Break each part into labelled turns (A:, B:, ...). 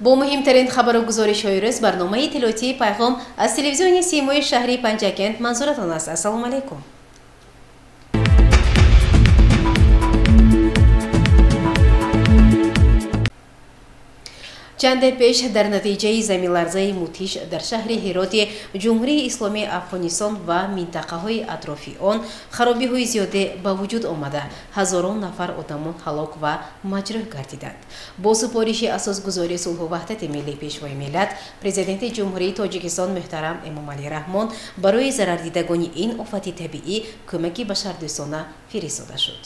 A: Бо муҳимтарин хабару гузоришҳои рӯз барномаи иттилоотии Пайғом аз телевизиони Симои шаҳри Панҷакент манзуратон аст. Ассалому алайкум. Чанде пеш дар натиҷаи заминларзаи мудҳиш дар шаҳри Ҳироти Ҷумҳурии Исломии Афғонистон ва минтақаҳои атрофи он харобиҳои зиёде ба вуҷуд омада, ҳазорон нафар одамон ҳалок ва маҷрӯҳ гардиданд. Бо супориши асосгузори сулҳу ваҳдати миллӣ, Пешвои миллат, Президенти Ҷумҳурии Тоҷикистон муҳтарам Эмомалӣ Раҳмон барои зарардидагони ин офати табиӣ кӯмаки башардӯстона фиристода шуд.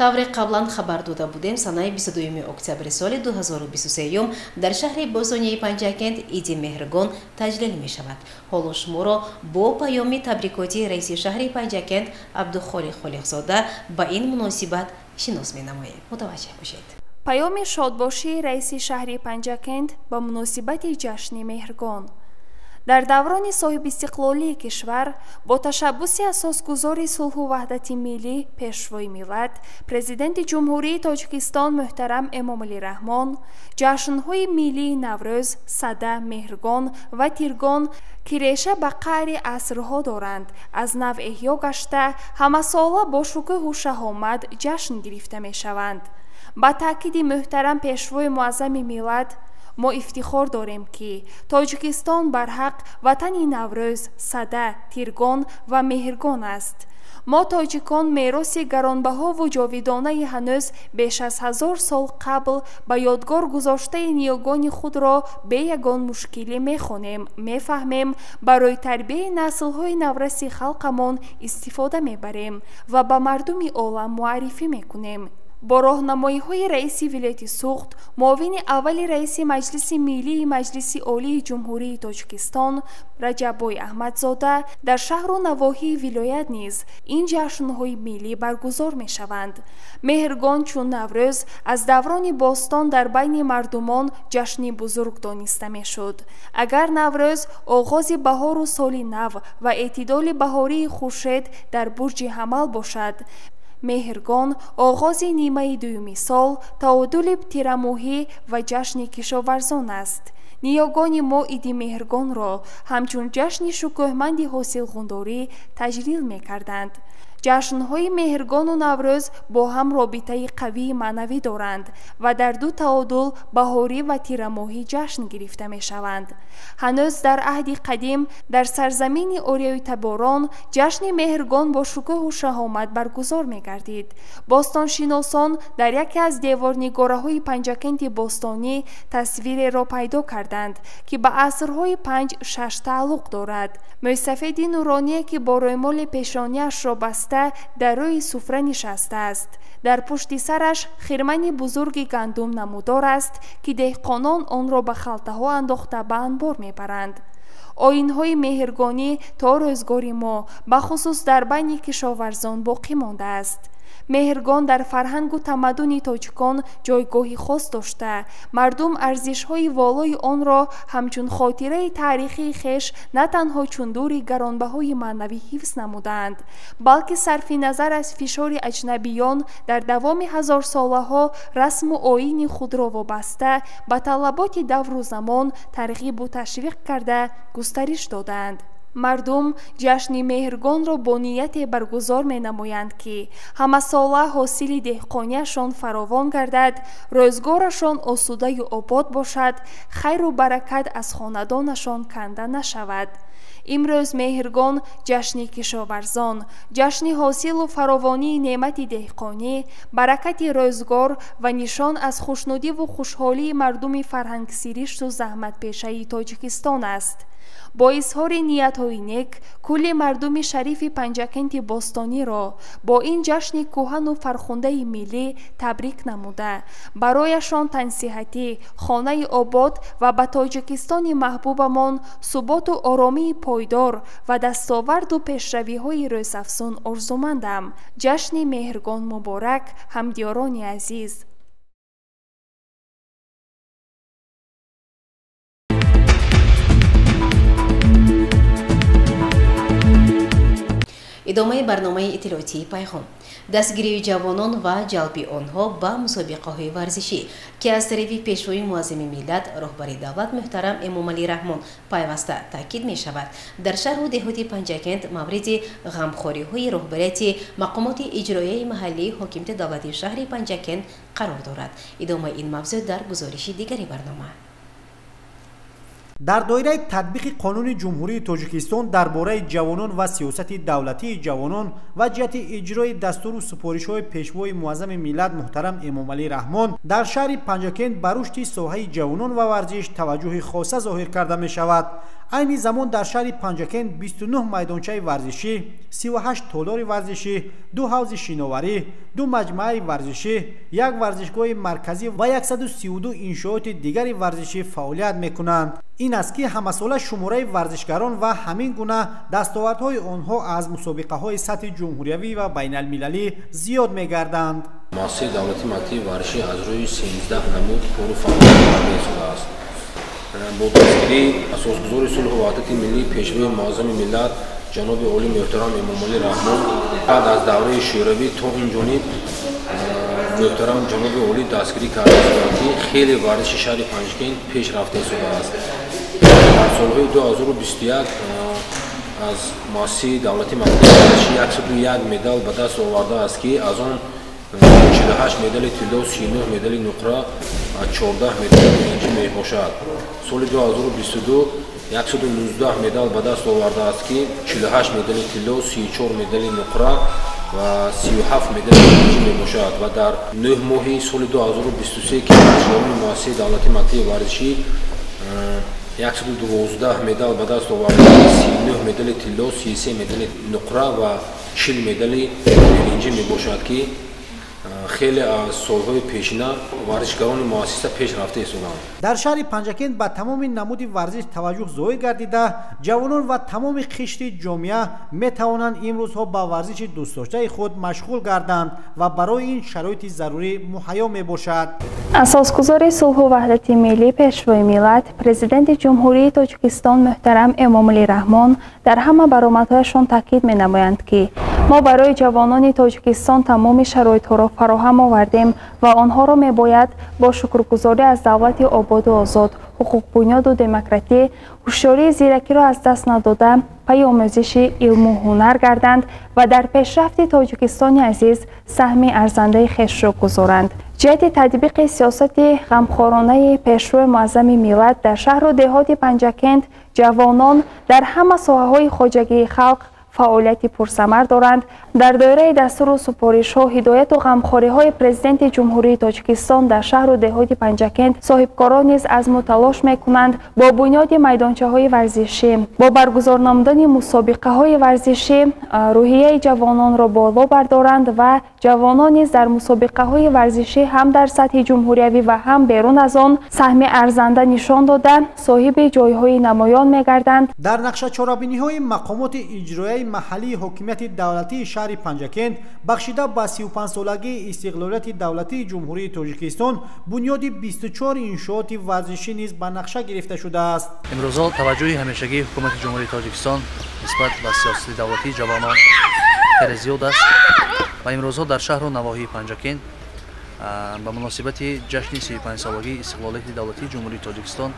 A: Тавре қаблан хабар дода будем, санаи 22 октябри соли 2023 дар шаҳри бостонии Панҷакент Иди Меҳргон таҷлил мешавад. Ҳоло шуморо бо паёми табрикоти раиси шаҳри Панҷакент Абдухолиқ Холиқзода ба ин муносибат шинос менамоем. Мутаваҷҷеҳ бошед.
B: Паёми шодбошии раиси шаҳри Панҷакент ба муносибати ҷашни Меҳргон. Дар даврони соҳибистиқлолии кишвар бо ташаббуси асосгузори сулҳу ваҳдати миллӣ, Пешвои миллат, Президенти Ҷумҳурии Тоҷикистон муҳтарам Эмомалӣ Раҳмон ҷашнҳои миллии Наврӯз, Сада, Меҳргон ва Тиргон, ки реша ба қаъри асрҳо доранд, аз нав эҳё гашта, ҳамасола бо шукӯҳу шаҳомат ҷашн гирифта мешаванд. Ба таъкиди муҳтарам Пешвои муаззами миллат, мо ифтихор дорем, ки Тоҷикистон барҳақ ватани Наврӯз, Сада, Тиргон ва Меҳргон аст. Мо тоҷикон мероси гаронбаҳову ҷовидонаи ҳанӯз беш аз 1000 сол қабл ба ёдгор гузоштаи ниёгони худро бе ягон мушкилӣ мехонем, мефаҳмем, барои тарбияи наслҳои навраси халқамон истифода мебарем ва ба мардуми олам муаррифӣ мекунем. Бо роҳнамоиҳои раиси вилояти Суғд, муовини аввали раиси Маҷлиси Миллии Маҷлиси Олии Ҷумҳурии Тоҷикистон Раҷаббой Аҳмадзода дар шаҳру навоҳии вилоят низ ин ҷашнҳои миллӣ баргузор мешаванд. Меҳргон чун Наврӯз аз даврони бостон дар байни мардумон ҷашни бузург дониста мешуд. Агар Наврӯз оғози баҳору соли нав ва эътидоли баҳории хуршед дар бурҷи ҳамал бошад, Меҳргон оғози нимаи дуюми сол, таодули тирамоҳӣ ва ҷашни кишоварзон аст. Ниёгони мо Иди Меҳргонро ҳамчун ҷашни шукӯҳманди ҳосилғундорӣ таҷлил мекарданд. Ҷашнҳои Меҳргону Наврӯз бо ҳам робитаи қавии маънавӣ доранд ва дар ду таодул баҳорӣ ва тирамоҳӣ ҷашн гирифта мешаванд. Ҳанӯз дар аҳди қадим дар сарзамини ориёитаборон ҷашни Меҳргон бо шукӯҳу шаҳомат баргузор мегардид. Бостоншиносон дар яке аз деворнигораҳои Панҷакенти бостонӣ тасвиреро пайдо карданд, ки ба асрҳои 5-6 тааллуқ дорад. Мӯйсафеди нуроние, ки бо рӯймоли пешониашро баста дар рӯи суфра нишастааст. Дар пушти сараш хирмани бузурги гандум намудор аст, ки деҳқонон онро ба халтаҳо андохта ба анбор мебаранд. Оинҳои меҳргонӣ то рӯзгори мо, бахусус дар байни кишоварзон боқӣ мондааст. Меҳргон дар фарҳангу тамаддуни тоҷикон ҷойгоҳи хос дошта, мардум арзишҳои волои онро ҳамчун хотираи таърихии хеш на танҳо чун дури гаронбаҳои маънавӣ ҳифз намуданд, балки сарфи назар аз фишори аҷнабиён дар давоми ҳазорсолаҳо расму оини худро вобаста ба талаботи давру замон тарғибу ташвиқ карда густариш доданд. Мардум ҷашни Меҳргонро бо нияте баргузор менамоянд, ки ҳамасола ҳосили деҳқониашон фаровон гардад, рӯзгорашон осудаю обод бошад, хайру баракат аз хонадонашон канда нашавад. Имрӯз Меҳргон ҷашни кишоварзон, ҷашни ҳосилу фаровонии неъмати деҳқонӣ, баракати рӯзгор ва нишон аз хушнудиву хушҳолии мардуми фарҳангсиришту заҳматпешаи Тоҷикистон аст. Бо изҳори ниятҳои нек, кулли мардуми шарифи Панҷакенти бостониро бо ин ҷашни кӯҳану фархундаи миллӣ табрик намуда, барояшон тансиҳатӣ, хонаи обод ва ба Тоҷикистони маҳбубамон суботу оромии пойдор ва дастоварду пешравиҳои рӯзафзун орзумандам. Ҷашни Меҳргон муборак, ҳамдиёрони азиз!
A: Идомаи барномаи иттилоотии Пайғом. Дастгирии ҷавонон ва ҷалби онҳо ба мусобиқаҳои варзишӣ, ки аз тарафи Пешвои муаззами миллат, роҳбари давлат муҳтарам Эмомалӣ Раҳмон пайваста таъкид мешавад, дар шаҳру деҳоти Панҷакент мавриди ғамхориҳои роҳбарияти мақомоти иҷроияи маҳаллии ҳокимияти давлатии шаҳри Панҷакент қарор дорад. Идомаи ин мавзӯъ дар гузориши дигари барнома.
C: Дар доираи татбиқи қонуни Ҷумҳурии Тоҷикистон дар бораи ҷавонон ва сиёсати давлатии ҷавонон ва ҷиҳати иҷрои дастуру супоришҳои Пешвои муаззами миллат муҳтарам Эмомалӣ Раҳмон дар шаҳри Панҷакент ба рушди соҳаи ҷавонон ва варзиш таваҷҷӯҳи хоса зоҳир карда мешавад. Айни замон дар шаҳри Панҷакент 29 майдончаи варзишӣ, 38 толори варзишӣ, 2 ҳавзи шиноварӣ, 2 маҷмӯаи варзишӣ, як варзишгоҳи марказӣ ва 132 иншооти дигари варзишӣ фаъолият мекунанд. Ин аст, ки ҳамасола шумораи варзишгарон ва ҳамин гуна дастовардҳои онҳо аз мусобиқаҳои сатҳи ҷумҳуриявӣ ва байналмилалӣ зиёд мегарданд.
D: Муассисаи давлатии мактаби варзишӣ аз рӯи 13 намуд кору фаъолият карда истодааст. Бо дастгирии асосгузори сулҳу ваҳдати миллӣ, Пешвои муаззами миллат ҷаноби олӣ муҳтарам Эмомалӣ Раҳмон баъд аз давраи шӯравӣ то ин ҷониб муҳтарам ҷаноби олӣ дастгирӣ карда истодааст, ки хеле варзиши шаҳри Панҷакент пеш рафта истодааст. Дар солҳои 2021 аз муассисаи давлатии мактаби варзишӣ 101 медал ба даст овардааст, ки аз он 48 медали тилло, 39 медали нуқра ва 14 медали биринҷӣ мебошад. Соли 2022 119 медал ба даст овардааст, ки 48 медали тилло, 34 медали нуқра ва 37 медали биринҷӣ мебошад. Ва дар 9 моҳи соли 2023, ки варзишгарони муассисаи давлатии мактаби варзишӣ 112 медал ба даст овардааст, 39 медали тилло, 33 медали нуқра ва 40 медали биринҷӣ мебошад, ки хеле аз солҳои пешина варзишгарони муассиса пеш рафта истоданд.
C: Дар шаҳри Панҷакент ба тамоми намуди варзиш таваҷҷӯҳ зоҳир гардида, ҷавонон ва тамоми қишри ҷомеа метавонанд имрӯзҳо ба варзиши дӯстдоштаи худ машғул гарданд ва барои ин шароити зарурӣ муҳайё мебошад.
B: Асосгузори сулҳу ваҳдати миллӣ, Пешвои миллат, Президенти Ҷумҳурии Тоҷикистон муҳтарам Эмомалӣ Раҳмон дар ҳама баромадҳояшон таъкид менамоянд, ки мо барои ҷавонони Тоҷикистон тамоми шароитҳоро фароҳам овардем ва онҳоро мебояд бо шукргузорӣ аз давлати ободу озод, ҳуқуқбунёду демократӣ, ҳушёрии зиракиро аз даст надода, пайи омӯзиши илму ҳунар гарданд ва дар пешрафти Тоҷикистони азиз саҳми арзандаи хешро гузоранд. Ҷиҳати татбиқи сиёсати ғамхоронаи Пешвои муаззами миллат дар шаҳру деҳоти Панҷакент ҷавонон дар ҳама соҳаҳои хоҷагии халқ фаъолияти пурсамар доранд. Дар доираи дастуру супоришҳо, ҳидояту ғамхориҳои Президенти Ҷумҳурии Тоҷикистон дар шаҳру деҳоти Панҷакент соҳибкорон низ азму талош мекунанд бо бунёди майдончаҳои варзишӣ, бо баргузор намудани мусобиқаҳои варзишӣ рӯҳияи ҷавононро боло бардоранд ва ҷавонон низ дар мусобиқаҳои варзишӣ ҳам дар сатҳи ҷумҳуриявӣ ва ҳам берун аз он саҳми арзанда нишон дода, соҳиби ҷойҳои намоён мегарданд.
C: Дар нақша чорабиниҳои мақомоти иҷроияи идораи маҳаллии ҳокимияти давлатии шаҳри Панҷакент бахшида ба 35-солагии истиқлолияти давлатии Ҷумҳурии Тоҷикистон бунёди 24 иншооти варзишӣ низ ба нақша гирифта шудааст.
E: Имрӯзҳо таваҷҷӯҳи ҳамешагии ҳукумати Ҷумҳурии Тоҷикистон нисбат ба сиёсати давлатии ҷавонон хеле зиёд аст ва имрӯзҳо дар шаҳру навоҳии Панҷакент ба муносибати ҷашни 35-солагии истиқлолияти давлатии Ҷумҳурии Тоҷикистон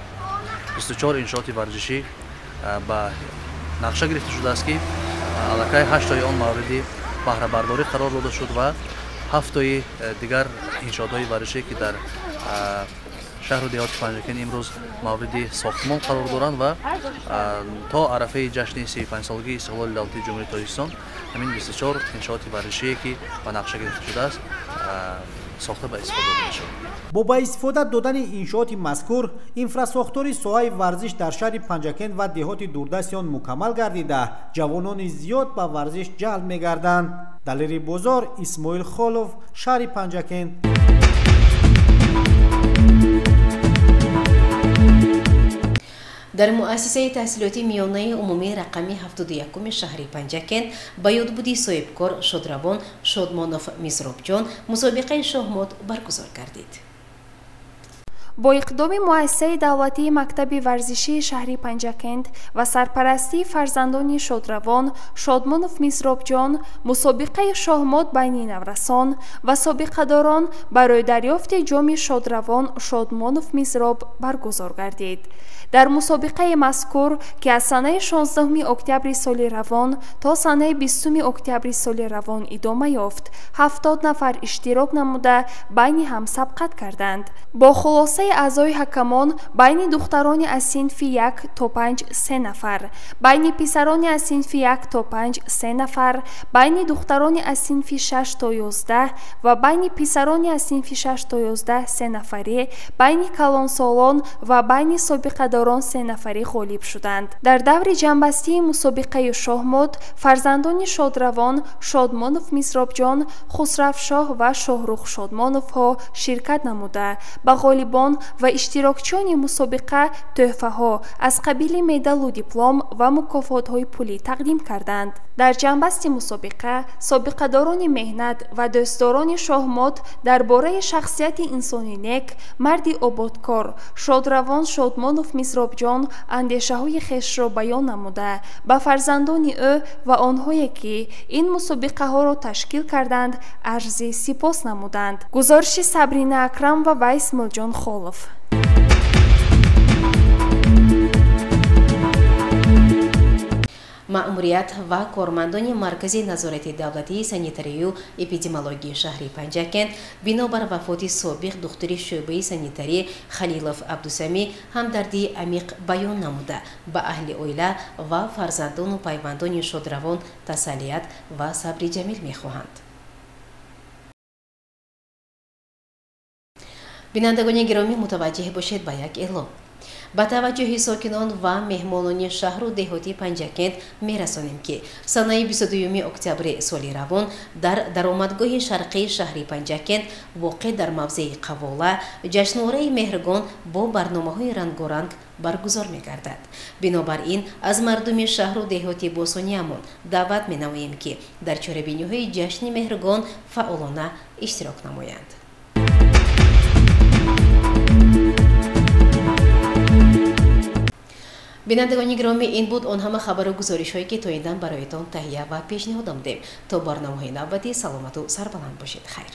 E: 24 иншооти варзишӣ ба нақша гирифта шудааст, ки аллакай 8тои он мавриди баҳрабардорӣ қарор дода шуд ва 7тои дигар иншоотҳои варзишӣ, ки дар шаҳру деҳоти Панҷакент имрӯз мавриди сохтмон қарор доранд ва то арафаи ҷашни 35-солагии истиқлоли давлатии Ҷумҳурии Тоҷикистон ҳамин 24 иншооти варзишие, ки ба нақша гирифта шудааст, сохта ба истифода дода мешавад.
C: Бо ба истифода додани иншооти мазкур инфрасохтори соҳаи варзиш дар шаҳри Панҷакент ва деҳоти дурдасти он мукаммал гардида, ҷавонони зиёд ба варзиш ҷалб мегарданд. Далери Бозор, Исмоил Холов, шаҳри Панҷакент.
A: Дар муассисаи таҳсилоти миёнаи умумии рақами 71 шаҳри Панҷакент ба ёдбуди соҳибкор шодравон Шодмонов Мизробҷон мусобиқаи шоҳмот баргузор гардид.
B: Бо иқдоми муассисаи давлатии мактаби варзишии шаҳри Панҷакент ва сарпарастии фарзандони шодравон Шодмонов Мизробҷон мусобиқаи шоҳмот байни наврасон ва собиқадорон барои дарёфти ҷоми шодравон Шодмонов Мизроб баргузор гардид. Дар мусобиқаи мазкур, ки аз санаи 16 октябри соли равон то санаи 20 октябри соли равон идома ёфт, 70 нафар иштирок намуда байни ҳам сабқат карданд. Бо хулосаи аъзои ҳакамон байни духтарони аз синфи 1 то 5 се нафар, байни писарони аз синфи 1 то 5 се нафар, байни духтарони аз синфи 6 то 11 ва байни писарони аз синфи 6 то 11 се нафарӣ, байни калонсолон ва байни собиқадорон се нафарӣ ғолиб шуданд. Дар даври ҷамъбастии мусобиқаи шоҳмот фарзандони шодравон Шодмонов Мизробҷон, Хусравшоҳ ва Шоҳрух Шодмоновҳо ширкат намуда ба ғолибон ва иштирокчиёни мусобиқа тӯҳфаҳо аз қабили медалу диплом ва мукофотҳои пулӣ тақдим карданд. Дар ҷамъбасти мусобиқа собиқадорони меҳнат ва дӯстдорони шоҳмот дар бораи шахсияти инсони нек, марди ободкор шодравон Шодмонов Мизробҷон андешаҳои хешро баён намуда ба фарзандони ӯ ва онҳое, ки ин мусобиқаҳоро ташкил карданд, арзи сипос намуданд. Гузориши Сабрина Акрам ва Исмоилҷон Холов.
A: Маъмурият ва кормандони Маркази назорати давлатии санитарию эпидемиологии шаҳри Панҷакент бинобар вафоти собиқ духтури шӯъбаи санитарӣ Халилов Абдусамӣ ҳамдардии амиқ баён намуда ба аҳли оила ва фарзандону пайвандони шодравон тасаллият ва сабри ҷамил мехоҳанд. Бинандагони гиромӣ, мутаваҷҷеҳ бошед ба як эълон. Ба таваҷҷӯҳи сокинон ва меҳмонони шаҳру деҳоти Панҷакент мерасонем, ки санаи 22 октябри соли равон дар даромадгоҳи шарқии шаҳри Панҷакент воқеъ дар мавзеи Қавола ҷашнвораи Меҳргон бо барномаҳои рангоранг баргузор мегардад. Бинобар ин аз мардуми шаҳру деҳоти босониямон даъват менамоем, ки дар чорабиниҳои ҷашни Меҳргон фаъолона иштирок намоянд. Бинандагони гиромӣ, ин буд он ҳама хабару гузоришҳое, ки то ин дам бароятон таҳия ва пешниҳод намудем. То барномаҳои навбатӣ саломату сарбаланд бошед. Хайр.